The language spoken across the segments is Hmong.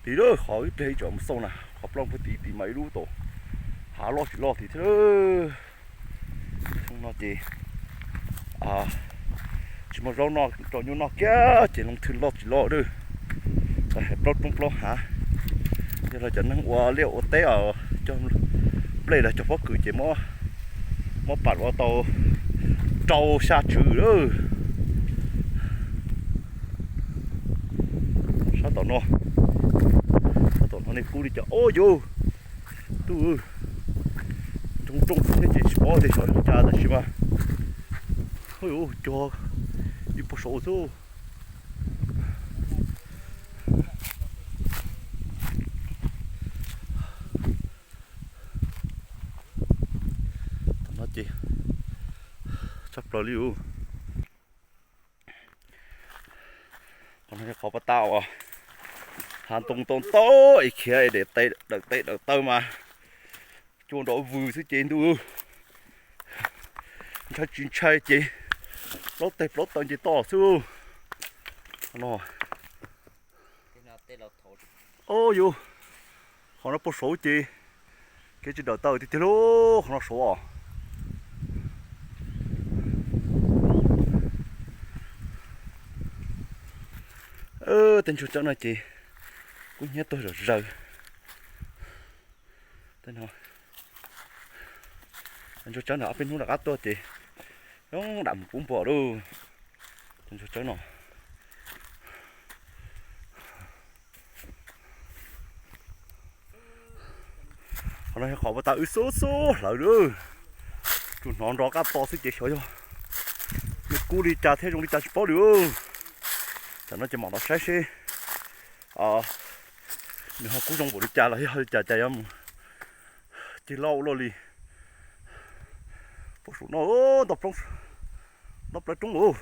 Tid lawm qhov ib pliag ib tsam mus xauj na, qhov plaub puag tid tid mas ib lub tau hav loj tsis loj tid thiab lawm. Xyoo no ces tsis muaj zaub noj rau nyuj noj kiag ces loo thwm loj tsis loj lawm. Tau hais plaub roob plaub hav, yog los cov neeg ua liaj ua teb os, cog nplej los cog pob kws ces muab pam ua tau rau xya tswv lawm. Sab tom no, sab tom no nej kub li cas os yus, tub, nroo rooj thiab ces tsis paub tias xyov zoo cas tab sis mas, hu, cog ib puag saud xwb. Tom no ces tshaj plaws li us. Qhov no yog qhov pas tau, hav ntoo tau ntau es khiav es dawm tes dawm taw mas cua nrov vwg xwb ces ntuj, ntshai tsis ntshai ces plaub teg plaub taw nce toj xwb no. Os yus, qhov no puag saud ces kev tsis dawm taw tiag tiag lauj, qhov no saud os. Tej ntsuag cawb no ces kub hnyiab tuag zom zaws. Tej ntsuag cawb no ob peb hnub rov qab tuaj ces zoo dam mus kub npua lauj. Tej ntsuag cawb no. Qhov no yog qhov pas tau wb xub xub hlawv lawm. Tsuas hnov nrov qab to xwb ces xyov yog nws kub li cas thiab zoo li cas tsis paub li. Tam no ces mam rov saib seb nws ho kub zoo npaum li cas los yog li cas cas yuav mus cig loj ua luaj li. Puag saum no, nto plaws roob lauj.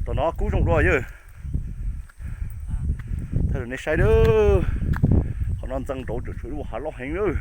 Tom no kub zoo dua yawg. Thaij rau nej saib nawb. Qhov no ntxeev nraud tseem tshuav ib lub hav loj heev nawb.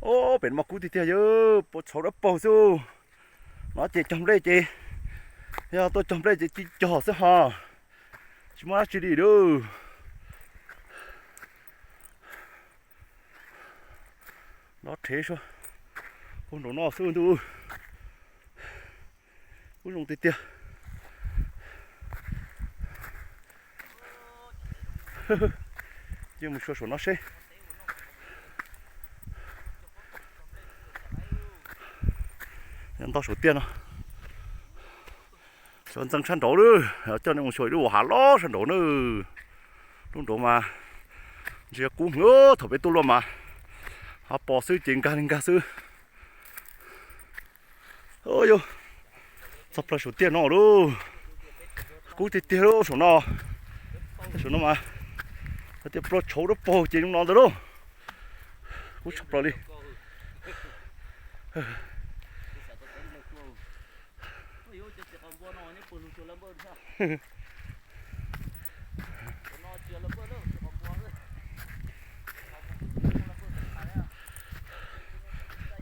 Ub, pem no mas kub tiag tiag yawg, puas txhauv dawb paug xwb. No ces cog nplej ces, yog tuaj cog nplej ces ci cog xwb ho, tsis muaj dab tsi li lauj. Nov rhev sua puag nraum no xwb ntuj. Kub zoo tiag tiag. Cia mus sua saum no seb. Ntog saum tiaj no. Xyov ntxeev sab nraud lawm, coj nej mus xyuas ib lub hav loj sab nraud na. Lub nraud mas ntsia kub heev, thaum peb tuaj luaj mas hav pos xwb ces nkag li nkag xwb. Yus, txog plaws saum tiaj no lauj. Kub tiag tiag lauj saum no. Saum no mas hais tias plua tshauv dawb paug ces zoo no ntag lauj. Kub tshaj plaws li.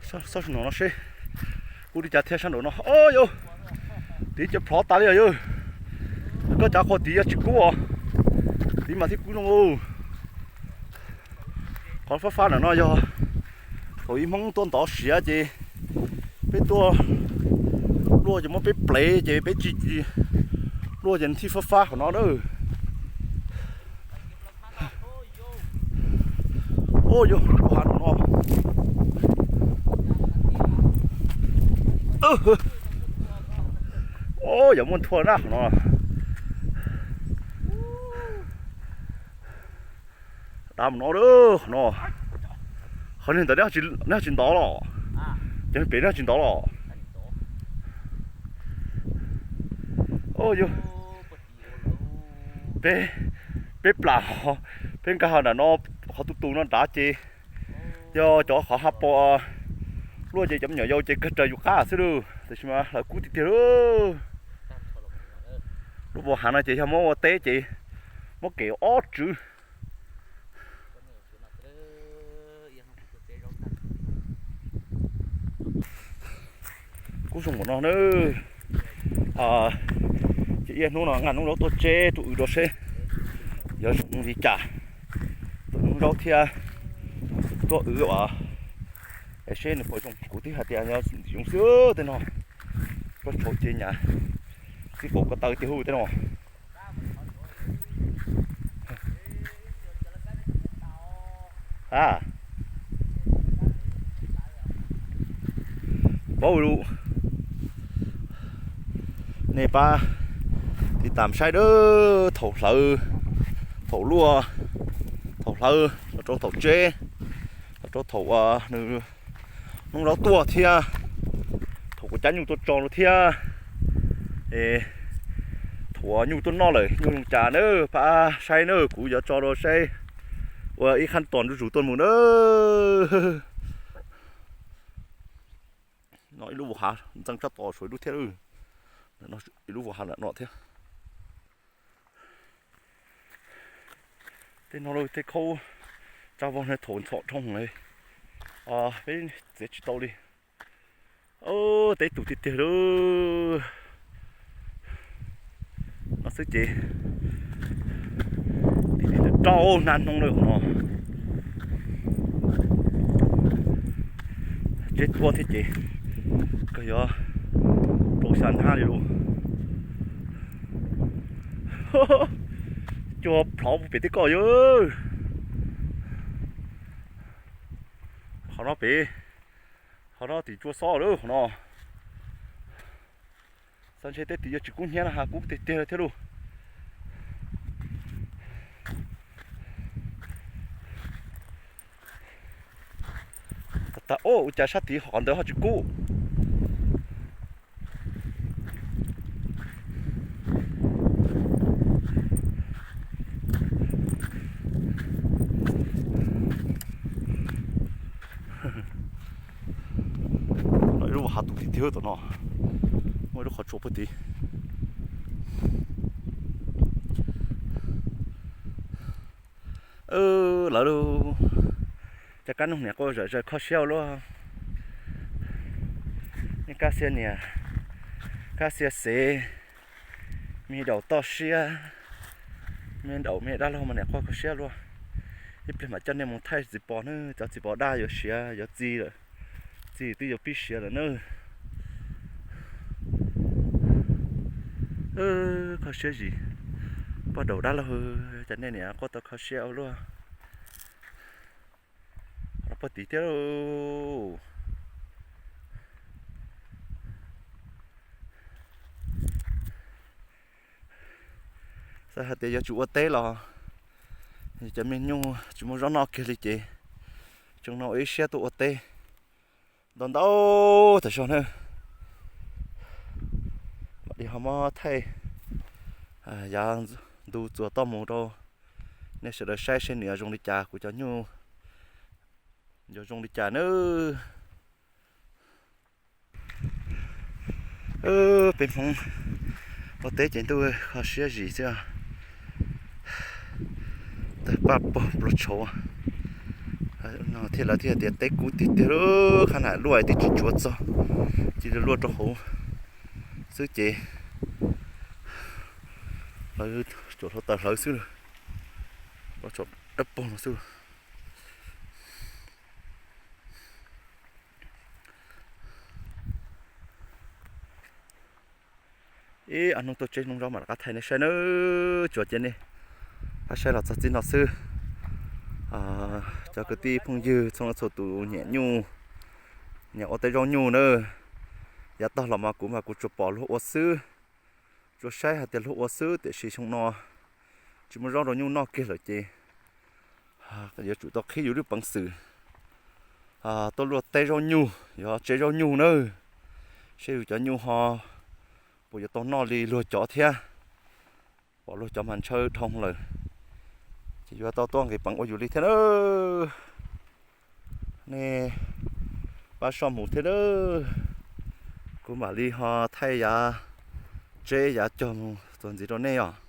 Xauj no no seb, kub li cas thiab sab nraud no. Yus, tid cov plhov tas li os yus. Koj cav qhua tid yog tsis kub os, tid mas thiaj kub zoo. Qhov fab fab ntawm no yog thaum ub Hmoob tuaj ntov siav ces peb tuaj luaj ces muab peb plev ces peb tsis luaj ces thiaj fab fab qhov no na. Ub, yus, lub hav no no. Ub, yog muaj nthua na qhov no. Tab mus no lawm qhov no. Qhov niag ntawd neb ho tsis ntov los? Cov pem neb ho tsis ntov los? Yog peb, peb plam, peb nkag nram no, qhov tus tus no nrad ces yog cov qhov hav pos luaj ces cov me nyuam yaus ces kawg raws yus qab xwb lauj, tiam sis mas hlawv kub tiag tiag lauj. Lub vos hav no ces yog muab ua teb ces muab kev ob tswv. Kub zoo npaum no na. Ces ib hnub no nqa noob zaub tuaj tseb rau wb rau seb yuav zoo li cas. Tuaj noob zaub thiab tuaj wb os, es seb nws puas zoo. Kuv twb hais tias yog zoo xwb tej no. Koj tshau ces nyam txij kaum ko taw tiag huv tej no. A, paub lus, nej pab tiv tam saib dawb thaum hlawv, thaum luaj, thaum hlawv los rau thaum tseb, los rau thaum nws noob zaub tuaj thiab, thaum kuv cab nyuj tuaj tso rau thiab, es thaum nyuj tuaj noj lawm nyuj zoo cas na, pab saib na, kuv yuav tso rau saib ua ib qhab tos nruj zus tuaj mus na. No ib lub vos hav ntxeev sab tod suav ib lub thiab, ib lub vos hav lam no thiab. Tej no lawm tej khaub tsab vog no thaum ntxhov dhau lawm, peb txiav tsis tau li. Teb tus tiag tiag lauj. No xwb ces tim rau nag hno lawm no. Tseb tuaj thiab ces kawg yuav rau xya hnab li lauj. Cua plhov pem teb koj yog. Qhov no pem, qhov no tim cua xob lawm qhov no. Xav ntshe teb tim yuav tsis kub hnyiab no ha, kub tiag tiag thiab lauj. Tag tag, ua cas sab tid qhov ntawd ho tsis kub. No ib lub vos hav tus tiag tiag tom no, muaj ib lub qhov tsua puag tid. Lawv lub, cov kab noog niam quaj zom zaws kho siab ua luaj. Nej kab xiab niam, kab xiab xev, me daum toj siab, me daum me dab laug mas niam quaj kho siab luaj. Ib pliag mam coj nej mus thaij txiv pos na, cov txiv pos daj yuav siav yuav txi lawm, txi twb yuav pib siav lawm na. Kho siab zim, poj daum dab laug, cov nej niam quaj tau kho siab ua luaj. Poj tid thiab lauj. Xav hais tias yuav tsum ua teb los cov me nyuj tsis muaj zaub noj kiag li ces tseem no ib siab tuaj ua teb ntau ntau tas zog na. Mam li ho muab thaij yav ntu txuas toj mus rau nej sawv daws saib seb nws yuav zoo li cas, kuv cov nyuj yuav zoo li cas nawb. Peb Hmoob ua teb ces ntuj kho siab zim xwb. Tawg paj pog nplos tshauv no thiaj lawv thiaj tias teb kub tiag tiag lub qhab na luaj twb tsis tsuav txog, cia li luaj rau hauv xwb ces lawv tsuas hluav taws hlawv xwb, nplos tshauv dawb paug no xwb. Ib ob hnub tuaj tseb hnub zaub mam rov qab thaij nej saib nawb. Tsuas cia nej pab saib los txog txij no xwb. Cov kwv tij phooj ywg txhua leej txhua tus nyiam nyuj, nyiam ua teb zaub nyuj nawb, yav tag los mas kuv mas kuv tsuas pom luag ua xwb, tsuas saib hais tias luag ua xwb, tiam sis xyoo no tsis muaj zaub rau nyuj noj kiag lawm ces Yuav tsum tau qhib yus lub peev xwm tuaj luaj teb zaub nyuj, yuav tsev zaub nyuj nawb, seb yus cov nyuj ho puas yuav tau noj li luag cov thiab. Pom luag cov mas ntshaw dhau lawm, ces yuav tau tuaj nqis peev ua yus li thiab nawb. Nej pab soj mus thiab nawb, kuv mam li ho thaij yav tseb yav cog mus txuas ntxiv rau nej os.